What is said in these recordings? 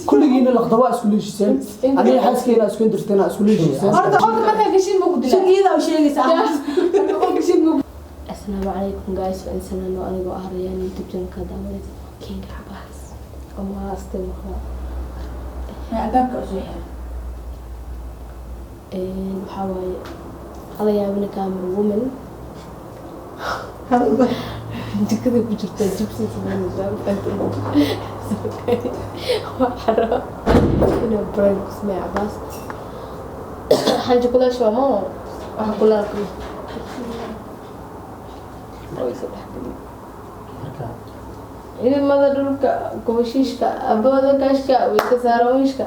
Kulligiina laqdaba isku leeshiseen. Aniga xaaskeyna isku indirteen, isku leeshiseen. Horta Qofka markaa gashin buu ku dilaa. Shageeda u sheegaysaa. Qofka gashin buu. Asalaamu calaykum guys, waa insalaan oo anigoo ah Rayaan YouTube channelka daawanaysa Kinga Cabaas oo maaste maqla. Albaabka u soo xiray. Waxaa waaye hala yaabina, camera woman jikada ku jirta jibsi sameynaysaa. Waxaa rabaa inaan prank ku sameeyo Cabaas. Xanja kuleesha waa moo waxa kulaalka oo isa dhexgeliyo. Marka Ciidamada dhulka gobashiishka abooda kaashka way ka saaran wiishka.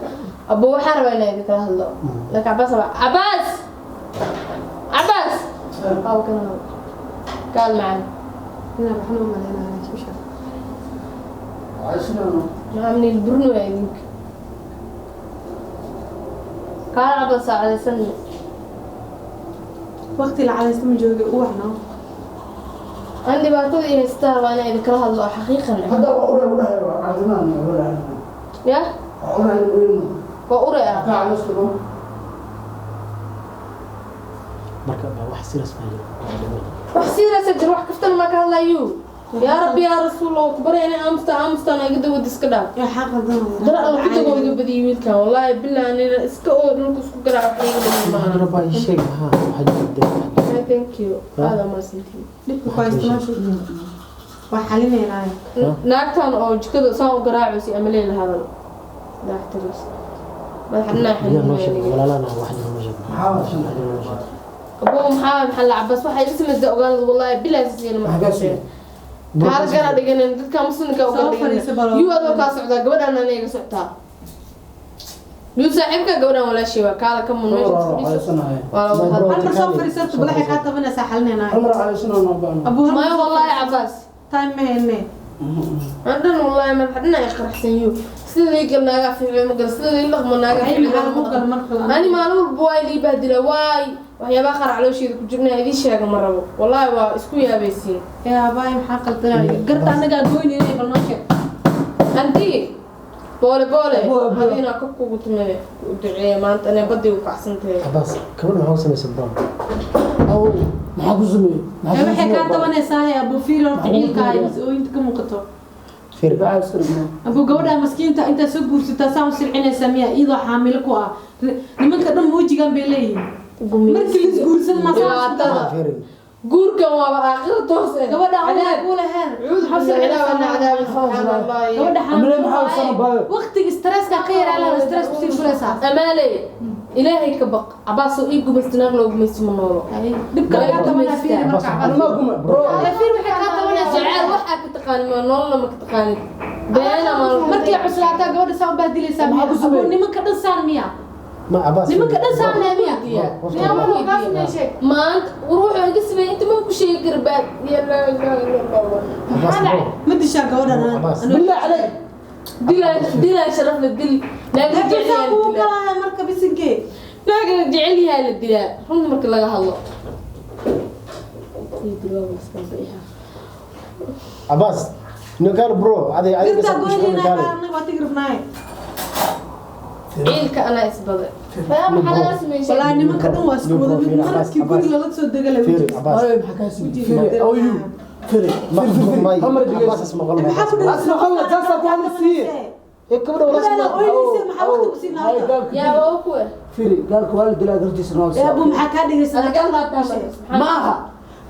Abo, waxaan rabaa inaan idinkala hadlo, laakiin Cabaas rabaa. Cabaas, Cabaas, aw kana kaal macaan. Inaan waxna u maleynayo isha. Maxaa mniil burno waa idinka kaal. Cabaas, saacadaysan. Waqti la cadaysta ma jooga, u wacno. Aan dhibaatada iyo haystaa rabaa inaan idinkala hadlo oo xaqiiqan ah. Hadda waa uray u dhahay, waa caafimaad ma Ya. Waa uray weyn. Waa uray ah. Ka caloosha. Marka baa wax serious baa jiro oo dhiman. Wax siiraysa jir, wax kaftan ma ka hadlayo. Yaa rabbi, yaa rasuul, oo kubarya inay aamusta, aamustaan iga dawad iska dhaaf. Yaa xaq qaldan. Dar alla ku tago, iga badiyay wiilkan, wallaahi bilaa anina iska oo dhulka isku garaac, wax iga dhiman Maxaa maaha. jiro baa ii sheeg, maxaa jiro dee? Thank you, aad aa mahadsantihiin. Dhibka ku haysta meesha waa xalinaynaa. Naagtan oo jikada saan u garaacaysa ama leela hadal naagtaris madaxa dhinaca. Biyaa noo sheeg. Xanuunaya. Walaalana wax jiro noo sheeg. Maxaa Wax jiro noo sheeg. Abo, maxaa la Cabas waxay iga samaysaa ogaanad, wallaahi bilaa sisiina ma Maxaa kaa sugay? kaala gara dhiganin dadka muslimka uga Soo fadhiiso dhiganin balo. Yuu adoo kaa socdaa, gabadhaan ana iga socotaa, yuu saaxiibka gabadhaan walaashii waa kaala ka mun meesha fadhiiso. Waa la wada Hal mar soo fadhiisato, balaxay kaa tabanaysaa, xalinaynaa. Cumar calaysana. Abuu, hal mar maya soo wallaahi Cabaas. Time ma hayne. Andhan wallaahi madaxa dhinac ay qaraxsan yihiin. Sida lii gal naagaa fiican ma gal, sida lii dhaqmo naagaa Ay, maxaa lagu fiican. gal marka? Ani maalin walba waa lii bahdila, waay waxyaabaha qaar caloosheeda ku jirna idiin sheega ma rabo, wallaahi waa isku yaabaysiin. Yaa abaay, maxaa qaldanaya? Garta annagaa goynayna, bal noo sheeg. Anti boole boole. Abo, abo. Hadina ka kugu tume u duceeya maanta inay badii u kacsan tahay. Cabaas, gabadha maxaa u samaysay bro? Aw, maxaa ku sameeyey? Ee, waxay kaa tabanaysaa hay abuu, fiiri horta ciilka ay mas-ooyinta ka muuqato. Fiir. Abuu, gabadha maskiinta intaa soo guursataa saa u silcinaysaa miya, iyadoo xaamilo ku ah? Nimanka dhan muujigan bay leeyihiin markii la isguursado ma saa Dhibaatada. Fiir. Guurkan waaba aakhiro toos eh. Gabadha cadaab. ku lahayn. Cuudu Maxaa billahi silcinaysaa? wana cadaabi, subxaan Allah. Gabadha Amine, xaamilo maxaa u sana baayo? waqtiga stresska ka yaraa, stress kusii furaysaa. Amaaley, ilaahay ka baq. Cabaas oo ii gumaysto, naag loo gumaysto ma noolo. Dhibka lagaa tabanaa fiiri marka, Cabaas. Ma kuma bro. Ee, fiiri waxay kaa tabanaysaa. Jacayl waxaa ka taqaanin ma nololna ma ka taqaanid beena ma. Markii cuslaataa gabadha saa u baadilaysaa miya? Maxaa ku sameeyey? Abuu, nimanka dhan saan miya? Ma Cabaas. Nimanka dhan saan leh miya? Weydiiyaa. Miyaa wax kaa sameeyey? Sheeg. Maanta war wuxuu iga sameeyey inta ma ku sheegi kara baad ya laa ilaaha illa Allah. Cabaas bro. Ma dishaa gabadhan? Cabaas. Billah calay. Dilaa, dilaa sharaf la dil naaga jecel saa yahay la kugu dilaa. galaya marka bisinkee. Naaga la jecel yahay la dilaa, runta marka laga hadlo. Ii dilaa waa iska bayaha. Cabaas ninkaan bro, aday Dirtaa bas ku shaqo goynayna kaale. Annaga waa tigi rabnaaye. Ciilka anaa isbaday. Maxaa laga sameeyey? Wallaahi nimanka dhan waa isku wada mid markii guri lala soo degala. Fiir Cabaas. Ay, maxaa kaa sameeyey? Firi, aw you firi. Ma Firi, ma firi, hal mar dhegeyso. Cabaas isma qolo. Maxaa ku dhigay? Asma qalad taasaa ku hadlaysiiye. Ee, gabadha walaas Gabadha ooynaysa, maxaa waqti ku siinaa Hay, horta? gaalka Yaa waa ku eh. firi, gaalka waa la dilaa gartiisa noo. Ee abuu, maxaa kaa dhegeysanaa? Adiga laabtaa. Ma aha,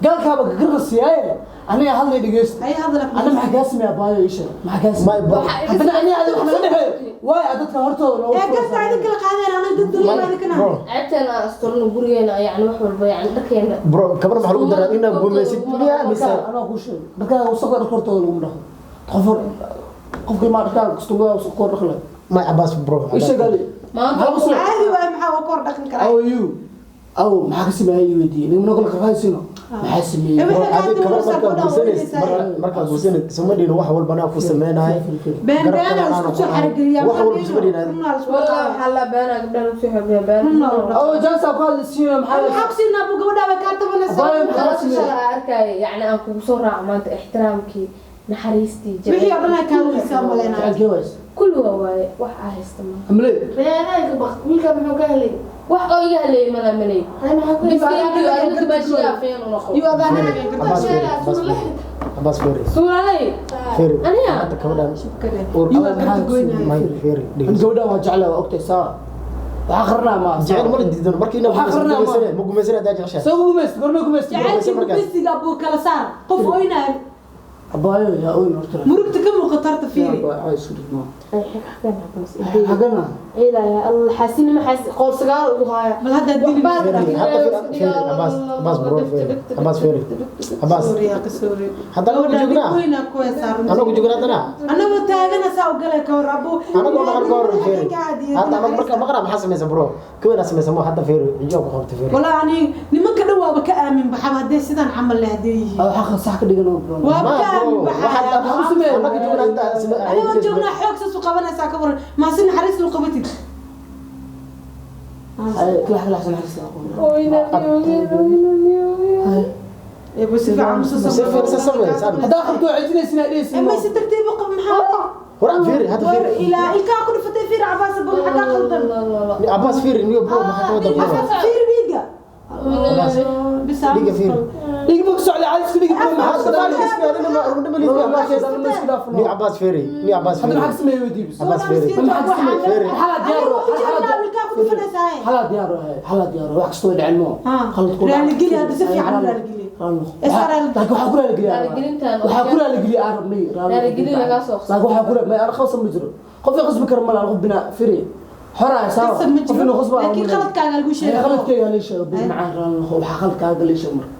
gaalkaaba gagarka siiyaaye, aniga hadlay dhegeysto. Ay, hadala. Ana maxaa kaa sameeyaa baayo? Ii sheeg maxaa kaa My sameeyaa. bro. Haddana aniga adiga wax naga dhexeeyo waay dadka hortooda noogu Ee, garta idin kala qaadeen, anaga dad dulma idin Bro. Ceebteena aan asturno, gurigeena yani wax walba yani dharkeena. Bro, gabadha maxaa lagu daraa inaa gumaysid miyaa mise? Anaa kuu sheegay, dharkaaga wasaqda dharka hortooda laguma dhaqo. Qof qofkii maa dharkaaga kastugada wasaq kor dhaqlay. My Cabaas bro. Ii sheeg adi. Maanta Maxaa lagu sameeyaa? Caadi waay, maxaa waa kor dhaqan karaa? Aw you aw, maxaa ka sameeyay? Ii weydiiyey nigmana kala qarqaysino, maxaa sameeyey? Ee, waxay kaa Adig gabar tabanaysaa, markaa gabadha guursanaysid, ooynaysaa. markaa guursanaysid isuma dhihin wax walba anaa ku sameynahay. Been been isku soo xarigeliyaa. Wax walba isuma dhihin. Wallah waxaa la beenaa gabdhaha lagu soo xoogeeya been. Aw jaasaa ku hadlaysiiyo, maxaa Maxaa ku siinaa abuu? Gabadha way kaa tabanaysaa. Baayo, maxaa Nolosha sameeyey? shalay aan arkaayo yani aan kugu soo raaco maanta ixtiraamkii, naxariistii. Wixii oo dhan ay kaa lumaysaa, malaynaa. Jacaylkee ways? Kulli waa waaye wax aa haysta ma. Amaley. Reerayga baq wiilka muxuu ka helay? Wax oo iga haleeyay mala malay. Hay maxaa ku Biskeygi adiga dumaashiga afeen u noqo. Iyo abaanaha Abbas Ferry, Abbas Ferry. Abbas Ferry. Suuralay. Ferry. Aniga? Hadda gabadhan Iyo waa garta goynaya. May Ferry. An gabadhan waa jeclaa waa ogtahay saa. Waxaa qarnaa ma. Jecel ma la diidan markii inaad Waxaa qarnaa ma. ma gumaysan hadaa jeceshahay. Soo gumayst, gormee gumayst. Jacaylkii gumeysiga buu kala saar. Qof oynaayo Abaayo yaa oyn horta. murugta ka muuqato horta fiiri. Abaayo isku dhigmo. Xagana. Ciidaya Allah xasin ma xas qoor sagaal ugu haya. Bal hadda dili. Ferry, hadda Ferry, Ferry, Abbas, Abbas bro, Ferry. Abbas Ferry. Abbas. Sorry, yaa ka sorry. Hadda anagu Gabadhaan joognaa. dhib weyn aa ku haysaa runtii. Anagu joognaa haddana. Anagoo taagana saa u galay ka hor abu. Anagu maqan ka hor Ferry. Hadda anagu marka maqan maxaa samaysa bro? Kuweena samaysa mo hadda Ferry, xijaab ku qabta Ferry. Walaa ani nimanka dhan waaba ka aamin baxaba haddee sidaan camal leh haddee yihiin. Aw xaq sax ka dhigan oo bro. Waaba Ma ka aamin bro, baxaya. waxaad Maxaa u sameeyay? Anagu joognaa hadda Anagoo joognaa xoog saas u qabanaysaa ka waran. Maa si naxariis lu qabatid. Ay kala kala xasan xasan. Oyna oyna oyna. Ee buu si fiican u soo Si fiican soo samee, saan. Haddaa qabto waa cijinaysa inaad dhehaysid. Ma si tartiib u qab maxaa? Hore Ferry, hadda War Ferry. ilaa ilkaa ku dhufatay fiir Cabaas abu maxaa kaa qaldan? Abbas Ferry, niyo bro, maxaa ka wada bro? Fiir dhiigga. Bisa. Dhiigga Ferry. Dhiig ma ku socday caadi isku dhigi bro. Maxaa Soomaali ismi adina ma ururna ma liidiya. Ni Abbas Ferry, ni Abbas Hadda Ferry. maxaa sameeyay weydiibis. Abbas Ferry. Ferry. Xalaa diyaar oo Ilkaa ku dhufanaysaa. xalaa diyaar oo xalaa diyaar oo wax kastoo dhacin mo. Khalad ku Raaligeli hadda si fiican u raaligeli. Laakiin waxaa ku raaligeliya. Raaligelintan Waxaa ku raaligeliya aan rabnay. Raaligelin lagaa soo qasbo. Laakiin waxaa ku ma aan khawsan ma jiro. Qof qasbi kara ma laha qof bina Ferry. Xora saa. Qasab ma Qof jiro. inuu qasbo Laakiin qaladkaaga lagu sheegay. Qaladkayga la sheego bil macaan raali noqo. Waxaa qaladkaaga la sheego marka.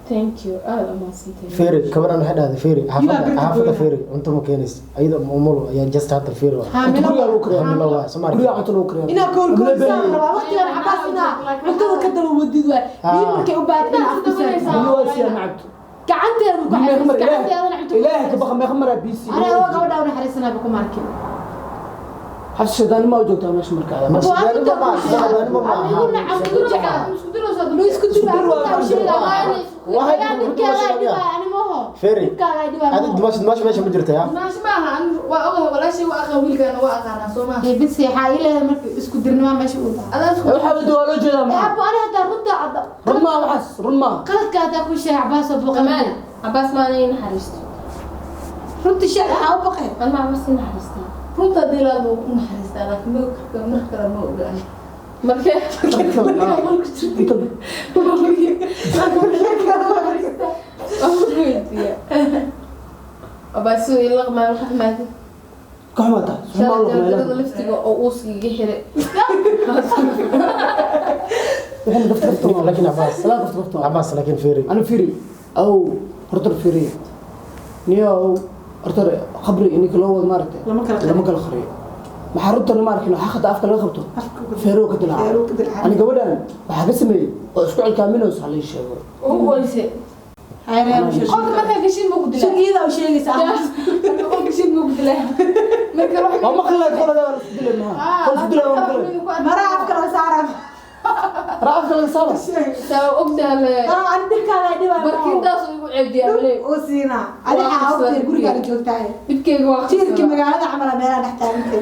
Thank you. Aad umahadsantahay. Ferry, gabadhan waxay dhahday Ferry, xaafadda garta xaafadda goynaa. Ferry, cunto ma keenaysa. Ayada umulo ayaa just hadda Ferry waa. Xaamilo. Guriga lagu kariyaa. Xaamilo waa, Soomaali. Guriga cunto lagu kariyaa. Inaa koolkoolisaan rabaa waqtigan Cabaas inaa cuntada ka daba wadid waay. Biyo markay u baahato inaa afku saarto. Biyo waa siyaa ma cabto. Gacanteeda ku Meeqa cabis, mar gacanteedana cunto ku Ilaahay ka baqa meeqa mar BC. Aniga waa gabadha u naxariisanaa kuma arkin. Xabsi shaydaani ma u joogtaa meesha marka. Ma shaydaanimo ma shaydaanimo ma Igu aha. nacam igu jecel. Isku diraysaa Ma isku Isku dir waa dubaa isku dir. Waxay Ayaa dhibkeeda ay dhibaya animo. Ferry. Dhibkaaga ay dhibaya. Adi dumaash dumaash meesha ma jirta yaa. Maash ma aha anigu waa ogahay walaashay waa aqaan wiilkaana waa aqaanaa soo maaha. Bisi waxaa ii leedahay marka isku dirnima meesha uu dhaca. Adaa isku Waxaa wada waa loo jeedaa maxaa? Abu ani haddaa runta hadda Run maaha waxaas, run maaha. qaladka haddaa ku sheegay Cabaas oo buuqa. Amaan. Cabaas ma anay naxariisto. Runta sheeg waxaa u baqay. Anma Cabaas i naxariistaa. Runta haddii la hadlo wuu ku naxariistaa laakiin ma og mar kale ma ogaan. Markee waan ku weydiiyaa. Cabaas siduu ila qamaay wax xumaatay. Ka xumaata. Xumaa Shalay loo xumaa jaldarada ilaahay. liftiga oo uuska iga xiray. Waxaan gafta gafta waa. Laakiin Abbas, Laa gafta gafta waa. Abbas laakiin Ferry. Ana Ferry. Aw horta Ferry. Niyow horta khabri ininka loo wado maaragtay. Lama kala qariyo. Lama kala qariyo. Maxaa runta ma arkin waxa khada afka laga qabto. Afka ku- Feero ka dilaaca. Feero ka dilaaca. Ani gabadhan waxaa ka sameeyay oo isku cilkaaminayso hal ii sheego. Ugu weyse. Qofka markaa gashin ma ku dilaa. Sug iyada u sheegaysa. Marka qofka gashin ma ku dilaa. Marka wax Waa maqlay qolada waa la isku dilay maaha. Qol isku dilay waa maqlay. Maraa afka laga saaraa. Raa afka laga saaro. Saa ogtahay le. Maraa ani dhibkaaga ay dhibaya. Barkintaas uu igu ceebdiyaa malay. Oo siinaa. Adi waxaa ogtahay gurigaaga joogtaa. Dhibkeyga waa Jiirkii magaalada camal aa meelaha dhex taagantahay.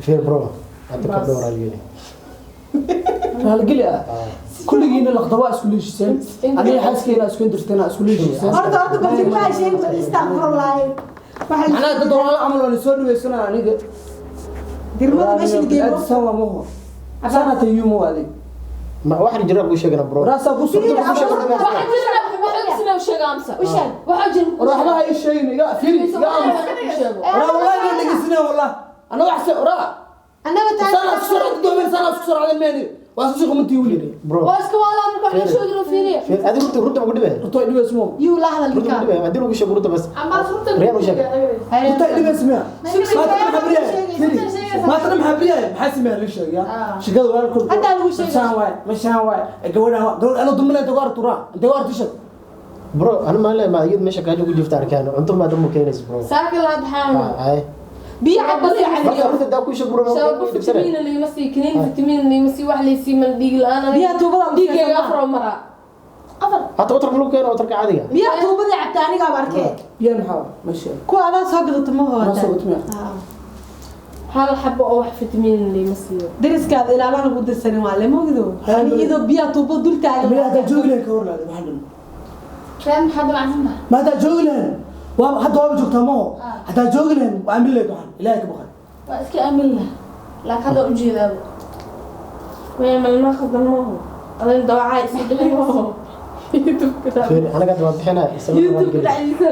Ferry bro, hadda gabdho waraa geli. Raaligeli ah. Kulligiina laqdaba isku leeshiseen. Aniga xaaskeyna isku indirteen isku leeshiseen. Horta horta bal dhibkaa sheeg bal istaaqfurlaay. Waxaa Macnaha dad walaalo camal waa la soo dhaweysanaa aniga. dirmada meesha la geeyo. San waa maho. Sanata yumo adig. Ma wax jira ku sheegana bro. Raasaa ku soo Fiiri, Waxaa jira waxaa jira u sheega amsa. U sheeg. Waxaa jira War waxba ha ii sheegin iga fiiri iga aamus. Waraa wallahi ma dhegeysanaya wallah. Ana wax se waraa. Annaga Sana taas isku soo doobeen sana isku soo raacdeen meeni. Waa isku soo qumantii wili. Bro. Waa iska waalaa marka wax la sheegin oo fiiriya. Ferry, adi runta runta ma ku dhibay. Runta dhibays mo. yuu la hadal Runta ma ninkaa. ku dhibay, haddii lagu sheego runta bas. Ambaas runta Reer u sheeg. Runta dhibays miya. Maanta maxaa beriyahay? Fiiri. Maanta maxaa beriyahay? Maxaa sameeyaa la sheegaya? Shirkada walaalkood. Hadda lagu sheegay. Mashaan waay, mashaan waay. Gabadhan waa gabadh anoo dumina inta ku arturaa. Inta ku artushay. Bro, ana ma leeyahay ma iyad meesha kaajo ku jirta arkaan. Cunto ma damo keenaysa bro. Saaka la hadxaan. Ay. Biyo cad bal Marka cad. runta daa ku sheego bro. ma Shabab ku dhibsanay. fitamiin lima sii kaniin fitamiin lima sii wax laysiin mal dhiig la'aan aniga. Biyaha tuubada u Dhiigayga sheegay. afar oo maraa. Afar. Hata watarka lagu keeno watarka caadiga. Biyaha tuubada cabta anigaa arkee. Biyaha maxaa? Masha. Kuwa adaa soo gadato ma Anaa soo hooda. gato miya? Hal xabo oo wax fitamiin lima siiyo. Dariskaada ilaalana lagu dirsanin waa lema ogdo. Ani iyadoo biyaha tuubo dul taagan. Ma haddaa joogi lahayn ka hor lahayd waxaan dhan. Reen maxaad damacsan tahay? Ma haddaa joogi lahayn, waa hadda waaba joogtaa maho. Haddaa joogi lahayn waa aamin lahayd, waxaan Ilaahay ka baqay. Waa iska aamin lah, laakiin hadda ujeedaaba. Maya, malma khaldan maaho. Adin dawacaa isi dhigay maaho. YouTube-ka Fiiri, anaga hadda waa bixinaa isla. YouTube-ka Raalgeli. dhexdiisa.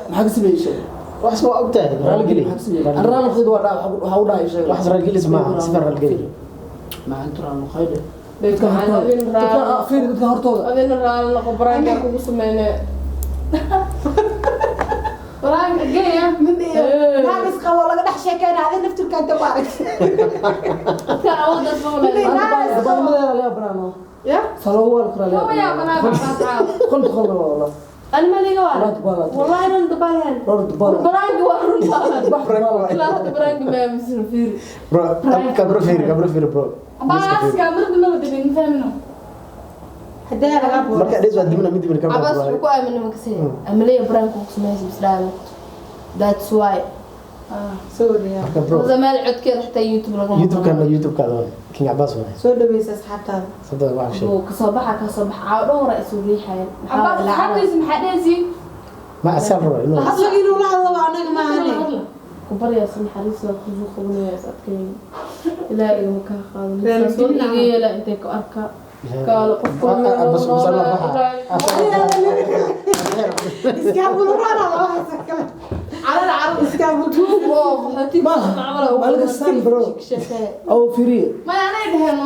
Maxaa ka sameeyey sheeg? Wax ma ogtahay, raalgeli. Maxaa ka sameeyey? An raal noqdid waa dhaa, waxaa u dhahay sheeg. Wax raalgelis maaha, si fiican raalgeli. Maxaa intu raal noqday? Dadka adin raal. Fiiri dadka hortooda. Adina raal noqo, baraanka kugu sameynay. Waraanka geeya. Nin iyo naag isqabo laga dhex sheekeyna, adin naftirka inta ku aragtay. Dadka awooddaas ma walaal. Dabaalnimadeeda laga banaano. Ya. Saloo waa kala. Maba yaabanaa Cabaas caawa. Qol qol wallah. Ani ma liga waa. Walahi dabaal. Wallahi inaan dabaalahan. Dhowr dabaal. Baraanka waa runtaa. Bax dabaal. Ilaa hadda baraanka ma aaminsan, fiiri. Bro, kabro fiiri, kabro fiiri, bro. Cabaas kaamirada maba debin, ma fahmino. Haddii lagaa buuro. Marka dhes waa dibna mid dibna Cabaas kabro. wuxuu ku aaminay ma kasay. Amaleya baraanka ku sameeyay isdhaamo. That's why. Soo dhaweeya. Marka bro, Madaal codkeeda xitaa YouTube lagama. YouTube-kana YouTube-kaada waay. King Cabaas waay. Soo dhaweysa asxaabtaada. Sabta wax sheeg. Buu kasoo baxa, kasoo baxa. Caawa dhan hore isu riixayeen. Cabaas asxaabtiisa maxaa dhehaysiin? Ma asal rabo inuu Asaga inuu la hadlo waa anaga maahane. Ku baryaas naxariis waa kugu qabanaya is adkeyn. Ilaahay igama kaa qaado. Reer Soo Jilna. iga yeela intay ku arka. Kaalo qof Bas bas la baxa. Iskaabuluraana laba haysa kale. Calal calal. Iskaabul. Oo qaxooti Maaha. macmal oo Maalinka saan, bro. Oo fiiri. Maya, anay dheheen.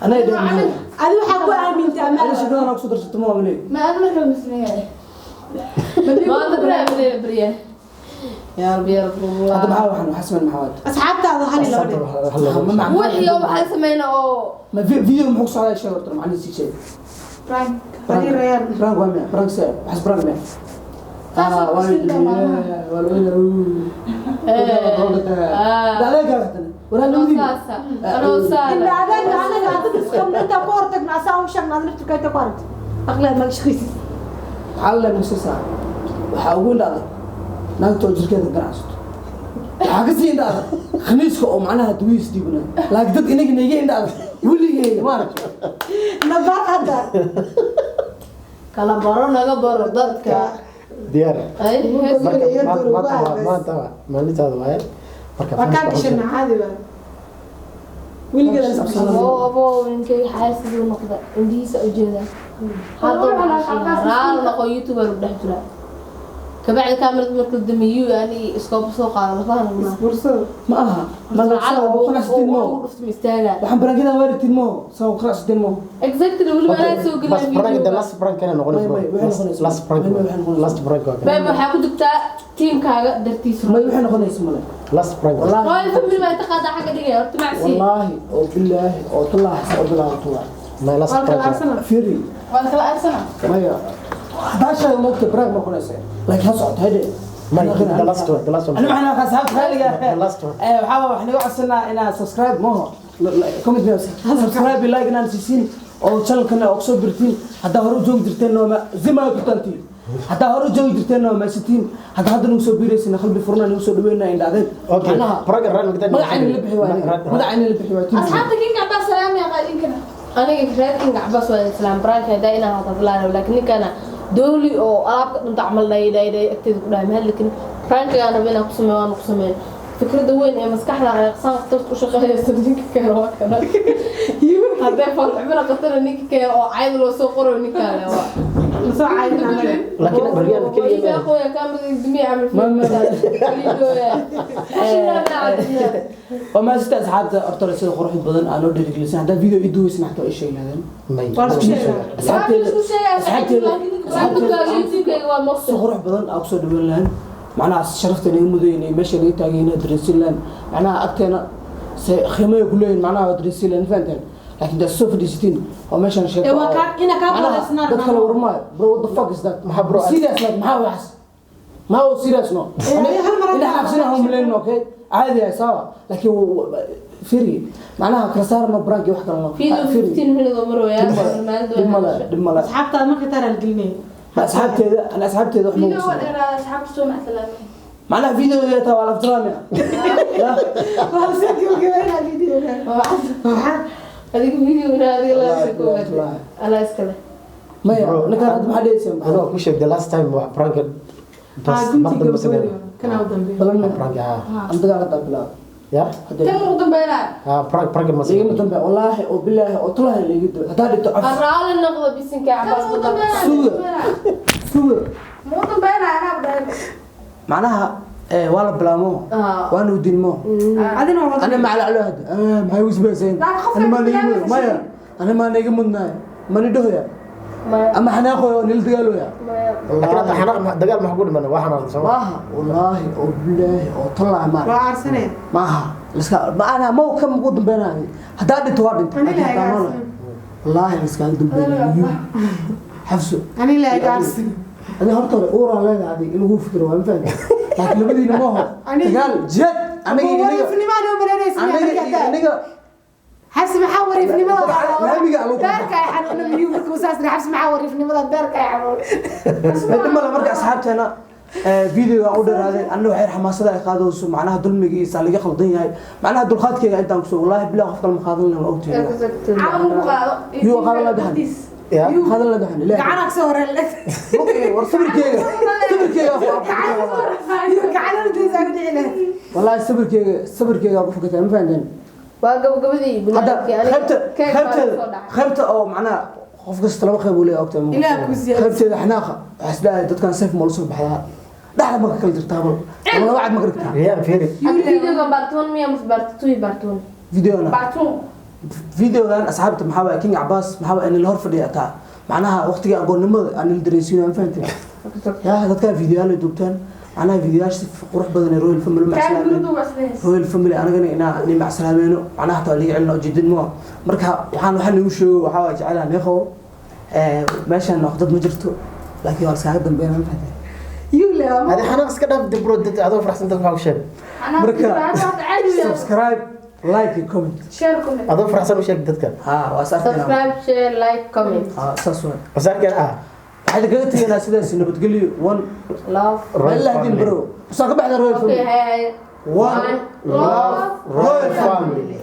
Anay dheheen. Adi waxaa ku aamintay Ana amaal. shaqadan ku soo darsato ma amne. Ma ana markale masmeeyaa. Maanta barnaamijkeena baryaa. Yaa Rabbi, yaa Rabbi. Hadda maxaa waxaan xasman maxaa waad? Asxaabtaada hal iyo laba dheh. Ma macna. Wixii oo waxaan sameynaa oo Ma video muxuu ku socdaa sheeg horta macallin sii sheeg. Prank. Bari reer. Prank waa miya? Prank see? Waxas prank miya? Taas oo waa ku sii dhammaanaha. waa la saasa anoo Inta saala. adeega anaga hadda isqabno intaa ku hortagno asaa u sheegno adin naftirka inta ku aragtay. Aqliga ma shaqaysid. Waxaa ugu indha adag naagta oo jirkeeda ganacsato, waxaa ka sii indha adag khamiiska oo macnaha duwiis dhiibna, laakiin dad inaga naga indha adag weligeyga maaragta. Nabar hadda. Kala baro, naga baro dadka. Diyaar. Ay. Marka Iyo maanta duruubaha maanta waa bas. maanta waa maalintaada waaye. Marka Waa kaa gashana caadi baa. Weligeed aan isqabsan. Abo abo, ninkay xaasiduu noqda, indhihiisa ujeeda. Hadda raal noqo, YouTuber u dhex jira. Kabacdi kaamirada marka la damiyo yani iskooba soo qaado lafaha naguna. Isbuursada. Ma aha ma la qanacsatin mo. Dhufta ma istaagaa. Waxaan barankida waarigtin mo soo qanacsatin mo. Exactly, weliba anaa soo Bas gelin prank the video. last prank kana noqon May, bro. may, waxay noqonaysaa. Last prank. May, may, waxay noqonaysaa. Last prank waa Babe, kana. waxaa ku jirtaa tiimkaaga dartiisa. May, waxay noqonaysa male. Last prank. Wallaahi. Royal family baa inta qaada xagga dhigaya horta macsi. Wallaahi oo bilaahi oo tullaahi oo bilaahi tullaahi. May last Waa la kala prank. aarsana. Fiiri. Waa la kala aarsana. Maya, haddaa sheega moogta prank ma noqonaysa, laakiin ha socoto hedhe. May the last one, the last one. أنا معنا أصحاب خالقة. The last one. waxaa wax naga codsanaa inaad subscribe maho, comment me subscribe, like inaan siisiin oo channelkana oo kusoo birtiin. Haddaa hore u joogi jirteen nooma zima kutantiin, haddaa hore u joogi jirteen nooma sitiin, haddaa hadda nagu soo biiraysin qalbi furna nagu soo dhaweynaa indhaadeen. Okay. Prank run magta. Magacayna la bixi waay, magacayna la bixi waay. Asxaabta King Cabaas salaam yaa qaadinkana. Aniga reerkinga Cabaas waa islaam baraanka hadaa inaan hadlaan, laakiin ninkana dooli oo alaabka dhinta camal dhay dhay dhay agteeda ku dhahay ma hadli karin. Prankigaan raba inaan ku sameeyo waan ku sameeyo. Fikradda weyn ee maskaxda reeqsaan khatarta u shaqeynaysa ninka keeno waa kana. Haddee foolxumina qatana ninka keeno oo cayda loo soo qorayo ninkaale waa. Lasoo caydin anaga. Laakiin baryahan kaliya ma qoya kaamirada dumiya camal. Waa maasita asxaabta horta sida quruxda badan aa noo dhiirigelisay. Haddaa video ii duweysan xataa ii sheegi lahaydeen. May. Waa la isku sheegaa. Asxaabteeda Waa la isku sheegaa, asxaabteeda YouTube-kayga waa si maqsuud. qurux badan aa kusoo dhaweyn lahayn, macnaha sharafta naga mudaynay, meesha naga taagayna dareensiin lahayn, macnaha agteena se qiimay ku leeyihin, macnaha waa dareensiin lahayn, fahanteen? Laakiin daad soo fadhiisatiin oo meeshaan sheeko Ee, waa kaa- ina kaa macnaha boleysnaan dad kale warmaayo. Bro, what the fuck is that? Maxaa bro? Serious, like maxaa waxaas? Ma oo serious no. Ee, hal mar ina xabsina home lane, okay, caadi ah sawa, laakiin firi macnaha kala saarno prank iyo wax kale no. Video Firi. 15 minute oo marwaya. Dhib male, dhib male. Asxaabtaada marka taa raalgelinaya. Ma asxaabteeda, ana asxaabteeda wax ma Video waa ogsan. dheeraada, asxaabta soo macsalaameyn. Macnaha videoga taa waa la afjaraamaya. Waa la soo gabagabeynaa videoga. Adiga videogana adiga la soo koobaad alaa iskale. Maya, Bro, ninkaan hadda maxaa dhehaysaa? Anoo ku sheeg the last time wax prank bas Ah, mar guntiga dambe sameen. kanaa u dambeeya. Balan Prank ha. aan dagaal hadda bilaabo. Ya. Kan ugu dambeynaa. Ha, prank prank ma Igama sameen. dambe, wallaahi oo bilaahi oo tulahi la iga daba haddaa dhinto caf. Raali noqdo bisinka. Kan Cabaas. ugu dambeynaa. Suga. Suga. Ma ugu dambeynaa anaa dhahay. Macnaha waa la bilaamo. Ah. Waana u dilmo. Adina waa ana macalaclo hadda maxay ugu samaysayn? Laakiin qofka ana maa bilaabay naiga maya, ana maa naiga mudnaay mani dhahoya Maya. ama xanaaqoya oo nila dagaalooya. Maya. Laakiin hadda xanaaq dagaal ma ku dhiman waa xanaaq soo. Maaha, wallaahi oo bilaahi oo tallaahi maa. Waa aarsanaya. Maaha liska maana ma ka ugu dambeynaayo haddaa dhinto waa dhinto. Ani laakiin la haddaa noolahay wallaahi liskaaga dambeynaayo xafso. Ani la iga aarsan. Adi horta hore uuraa leedahay adiga in lagu fikiro waa ma fahanti, laakiin labadiina ma aho. Ani- dagaal jihaad aniga iyo aniga Wariifnimaa noo malaynaysa aniga iyo aniga. Xabsi, maxaa wariifnimada? Laamiga lagu Beerka ay xanuuna miyuu markuu saas dhahay? Xabsi, maxaa wariifnimada beerka ay xanuuna? Dhib male. Marka asxaabteena videoga u dheeraaday anna waxay xamaasada ay qaadayso macnaha dulmigiisa laga qaldan yahay, macnaha dulqaadkayga intaan kusoo, wallaahi bilahi qof kale ma qaadan lahayn, waa ogtihiin. Caawa ku qaado. Yuu qaadan la dahan. Ya. Qaadan la dahan ilaahi. Gacanaa kasoo horey. War sabirkeyga, sabirkeyga. Gacan hortiisa ku dhici lahayd. Wallaahi sabirkeyga, sabirkeyga ku fakatay, ma fahanteen? Waa gabagabadii hadda banaadkii aniga qaybta keeg baa qaybteeda soo dhacay. Qaybta oo macnaha qof kasta laba qayb uu leeyahay, ogtahay. Ilaah ku siyaadiso. Qaybteeda xanaaqa waxaa isdhahay dadkan seef ma la soo baxdaa, dhexda ma ka kala jirtaa, bal laba cad ma ka dhigtaa. Riyaan fiiri. Hadda videogan part 1 miya mise part 2 iyo part 1? Videona Part 2. Videogan asxaabta maxaa waay, King Cabaas maxaa waay in la hor fadhiya taa macnaha waqtiga agoonnimada aan la dareensiino, ma fahanteen? Yaa dadka videoyaal ay duubtaan, macnaha videoyaasha si qurux badan ee Royal Family Kan macsalaameyn. guriga waa isleeyahay. Royal Family anagana inaa ni macsalaameeno macnaha taa liga celino ujeedin ma. Marka waxaan nagu sheego waxaa waay jecelaha neeqow meeshan dad ma jirto, laakiin waa laskaaga dambeynaa, ma fahanteen? Yuu le ama Adi xanaaq iska dhaaf dib bro, dad adoo faraxsan dad maxaa u sheeg. Anaa Marka- caadi weyn. Subscribe, like iyo comment. Share, comment. Adoo faraxsan u sheeg dadka. Ha, waa is arkaynaa. Subscribe, share, like, comment. Ha, saas waay. Wasaarkan ah. Waxaan kaga tegaynaa sidaas nabadgelyo, one Love. Royal la hadin Family. bro soo ka baxda Royal Okay. Family. Hay hay. One love. Royal Family.